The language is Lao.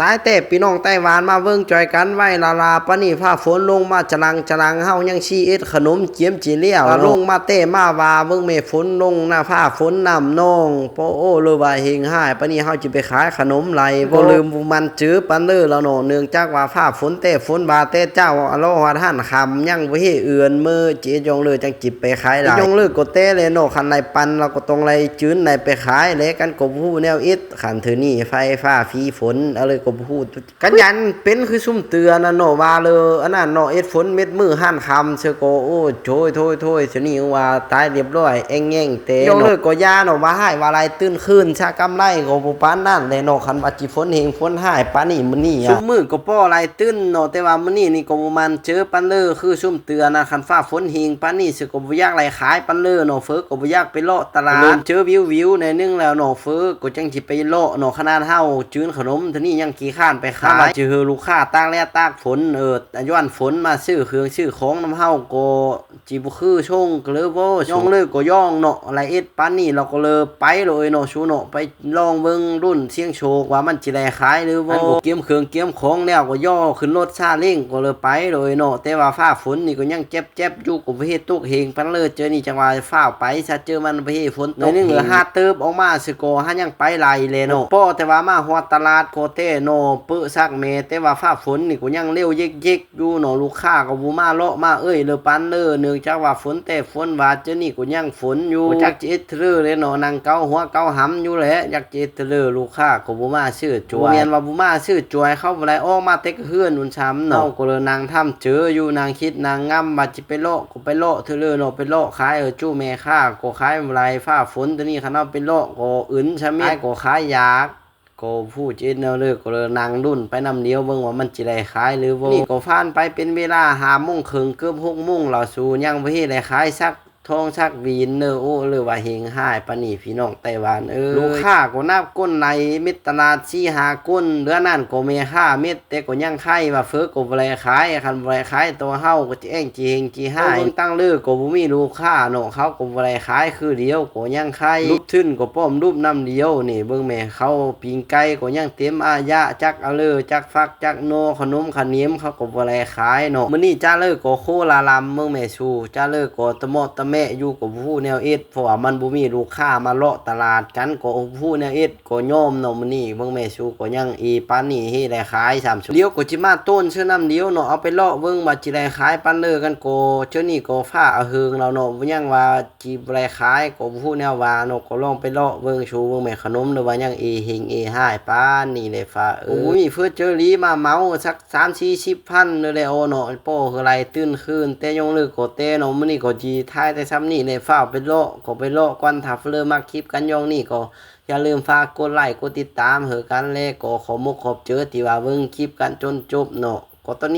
ຕາຍແຕ່ພີ່ນ້ອງໄຕ້ຫວັນ ມາເບິ່ງຈ່ອຍກັນໄວ້ລາລາ ປານນີ້ຟ້າຝົນລົງມາຈະລັງຈະລັງ ເຮົາຍັງຊິເຮັດຂະໜົມຈຽມຈີແລ້ວ ລົງມາແຕ່ມາວ່າ ເບິ່ງແມ່ຝົນລົງນະ ຟ້າຝົນນ້ຳນອງ ໂອ້ ຫຼືວ່າເຮງຮ້າຍ ປານນີ້ເຮົາຊິໄປຂາຍຂະໜົມໄດ້ບໍ່? ລືມບໍ່ໝັ້ນເຈີປານເລີລະເນາະ ເນື່ອງຈາກວ່າຟ້າຝົນແຕ່ຝົນວ່າແຕ່ເຊົ້າ ລອຮອດຮ້ານຄຳ ຍັງບໍ່ເຮເອືອນ ມື້ເຈຍອງເລີຈັ່ງຈິບໄປຂາຍຫຼາຍ ເຈຍອງເລີກໍແຕ່ແຫຼະເນາະ ຄັນໄດ້ປັນລາວກໍຕ້ອງໄດ້ຈືນໄດ້ໄປຂາຍແຫຼະ ກັນກໍບໍ່ຮູ້ແນວເຮັດ ຄັນເທື່ອນີ້ໄຟຟ້າຝີຝົນ ອາເລີກໍບໍ່ຮູ້ ກັນຢັນເປັນຄືຊຸມເທື່ອນັ້ນເນາະ ວ່າເລີອັນນັ້ນເນາະ ເຮັດຝົນເມັດມື້ຮ້ານຄຳ ເຊື່ອກໍ ໂອ້ ໂທຍໂທຍໂທຍ ເທື່ອນີ້ວ່າຕາຍລຽບຮ້ອຍ ແອງແງ່ງແຕ່ເນາະ ເລີກໍຢ່າເນາະ ວ່າຮ້າຍວ່າໄຫຼຕື່ນຄືນ ຊະກຳໄລກໍບໍ່ປານນັ້ນແຫຼະເນາະ ຄັນວ່າຊິຝົນເຮງຝົນຮ້າຍປານນີ້ມື້ນີ້ອະ ຊຸມມື້ກໍພໍໄຫຼຕື່ນເນາະ ແຕ່ວ່າມື້ນີ້ນີ້ກໍບໍ່ໝັ້ນເຈີປານເລີ ຄືຊຸມເທື່ອນະ ຄັນຟ້າຝົນເຮງປານນີ້ ເຊື່ອກໍບໍ່ຢາກໄຫຼຂາຍປານເລີເນາະ ເຟີກໍບໍ່ຢາກໄປເລາະຕະຫຼາດ ເລີ່ມເຈີວິວໆ ໜ້ອຍໜຶ່ງແລ້ວເນາະ ເຟີ ກໍຈັ່ງຊິໄປເລາະເນາະ ຂະໜາດເຮົາຈືນຂະໜົມເທື່ອນີ້ຍັງຂີ້ຄ້ານໄປຂາຍ ວ່າຊິໃຫ້ລູກຄ້າຕາກແດດຕາກຝົນ ເອີ ຢ້ານຝົນມາຊື້ເຄື່ອງຊື້ຂອງນຳເຮົາກໍຊິບໍ່ຄືຊົງເລີເວົ້າ ຍ່ອງເລີກໍຍ່ອງເນາະ ລະເຮັດປານນີ້ລາວກໍເລີໄປເລີຍເນາະ ຊູເນາະ ໄປລອງເບິ່ງລຸ້ນສ່ຽງໂຊກວ່າມັນຊິໄດ້ຂາຍຫຼືບໍ່ ອັນກໍກຽມເຄື່ອງກຽມຂອງແລ້ວກໍຍໍຂຶ້ນລົດຊາເລັງກໍເລີໄປເລີຍເນາະ ແຕ່ວ່າຟ້າຝົນນີ້ກໍຍັງແຈບໆຢູ່ ກໍບໍ່ເຮຕົກເຮງປານເລີ ເຈີນີ້ຈັ່ງວ່າຟ້າວໄປຊະ ເຈີມັນບໍ່ເຮຝົນຕົກເຮງ ໜ້ອຍໜຶ່ງເລີຫາເຕີບອອກມາ ຊິກໍຫາຍັງໄປໄຫຼແຫຼະເນາະ ພໍແຕ່ວ່າມາຮອດຕະຫຼາດກໍແຕ່ເນາະ ເປິະຊັກແມ້ ແຕ່ວ່າຟ້າຝົນນີ້ກໍຍັງເລວເຢັກໆຢູ່ເນາະ ລູກຄ້າກໍບໍ່ມາເລາະມາເອີ່ຍເລີປານເລີ ເນື່ອງຈາກວ່າຝົນແຕ່ຝົນວ່າ ເທື່ອນີ້ກໍຍັງຝົນຢູ່ ບໍ່ຈັກຊິເຮັດເທື່ອເລີເນາະ ນັ່ງເກົາຫົວເກົາຫຳຢູ່ແຫຼະ ຢາກຊິເຮັດເທື່ອເລີ ລູກຄ້າກໍບໍ່ມາຊື້ຈອຍ ບໍ່ແມ່ນວ່າບໍ່ມາຊື້ຈອຍ ເຂົາບໍ່ໄດ້ອອກມາແຕ່ເຮືອນພຸ້ນຊ້ຳເນາະ ເຮົາກໍເລີນັ່ງທຳເຈີຢູ່ ນັ່ງຄິດນັ່ງງຳ ວ່າຊິໄປເລາະ ໄປເລາະເທື່ອເລີເນາະ ໄປເລາະຂາຍເອີ ຈູແມ່ຄ້າກໍຂາຍບໍ່ໄດ້ ຟ້າຝົນຕົວນີ້ ຄັນເຮົາໄປເລາະກໍອຶນຊະມິດ ຂາຍກໍຂາຍຢາກ ກໍຜູ້ເຮັດແນວເລີ ກໍເລີນັ່ງລຸ້ນໄປນຳດຽວເບິ່ງວ່າມັນຊິໄດ້ຂາຍຫຼືບໍ່ ນີ້ກໍຜ່ານໄປເປັນເວລາຫ້າໂມງເຄິ່ງ ເກືອບຫົກໂມງແລ້ວ ສູຍັງບໍ່ເຫັນໄດ້ຂາຍສັກທອງສັກຫວີນເດີ ໂອ້ ຫຼືວ່າເຮງຮ້າຍປານນີ້ ພີ່ນ້ອງໄຕ້ຫວັນເອີຍ ລູກຄ້າກໍນັບຄົນໃນເມັດຕະຫຼາດສີ່ຫ້າຄົນ ເຫຼືອນັ້ນກໍແມ່ຄ້າເມັດ ແຕ່ກໍຍັງໄຄວ່າເຟີກໍບໍ່ໄດ້ຂາຍ ຄັນບໍ່ໄດ້ຂາຍໂຕເຮົາກໍຈະແອງຈີເຮງຈີຮ້າຍ ເບິ່ງຕັ້ງເລີກໍບໍ່ມີລູກຄ້າເນາະ ເຂົາກໍບໍ່ໄດ້ຂາຍຄືດຽວກໍຍັງໄຄ ຫຼຸບທຶນກໍປ້ອມຫຼຸບນຳດຽວນີ້ ເບິ່ງແມ້ເຂົາປີ້ງໄກ່ກໍຍັງເຕັມອາຍະ ຈັກອາເລີ ຈັກຝັກ ຈັກໜໍ່ ຂະໜົມຂະໜິມ ເຂົາກໍບໍ່ໄດ້ຂາຍເນາະ ມື້ນີ້ຈາເລີກໍໂຄລາລຳ ເບິ່ງແມ້ສູ ຈາເລີກໍຕະເໝາະຕະແໝະຢູ່ ກໍບໍ່ຮູ້ແນວເຮັດ ເພາະວ່າມັນບໍ່ມີລູກຄ້າມາເລາະຕະຫຼາດກັນ ກໍບໍ່ຮູ້ແນວເຮັດ ກໍຍອມເນາະ ມື້ນີ້ເບິ່ງແມ້ສູກໍຍັງເອປານນີ້ເຮໄດ້ຂາຍຊ້ຳ ດຽວກໍຊິມາໂຕ້ນເຊີນນຳດຽວເນາະ ເອົາໄປເລາະເບິ່ງວ່າຊິໄດ້ຂາຍປານເລີກັນ ກໍເທື່ອນີ້ກໍຟ້າອະເຮີງແລ້ວເນາະ ບໍ່ຍັງວ່າຊິບໍ່ໄດ້ຂາຍ ກໍບໍ່ຮູ້ແນວວ່າເນາະ ກໍລອງໄປເລາະເບິ່ງ ໂຊເບິ່ງແມ້ຂະໜົມ ຫຼືວ່າຍັງເອເຮງເອຮ້າຍປານນີ້ແຫຼະຟ້າເອີຍ ໂອ້ຍ ມີເຟີເຈີລີມາເໝົາສັກ ສາມສີ່ສິບພັນເດີແຫຼະເນາະ ພໍເຮີໄລ່ຕື່ນຄືນ ແຕ່ຍົງເລີກກໍແຕ່ເນາະ ມື້ນີ້ກໍຊິຖ່າຍແຕ່ຊ່ຳນີ້ແຫຼະ ຟ້າວໄປເລາະ ກໍໄປເລາະກ່ອນ ຖ້າເຟີມັກຄລິບກັນຢ່ອງນີ້ກໍຢ່າລືມຝາກກົດໄລກົດຕິດຕາມເຮີກັນ ແລະກໍຂອບມົກຂອບໃຈທີ່ວ່າເບິ່ງຄລິບກັນຈົນຈົບເນາະ ກໍຕອນນີ້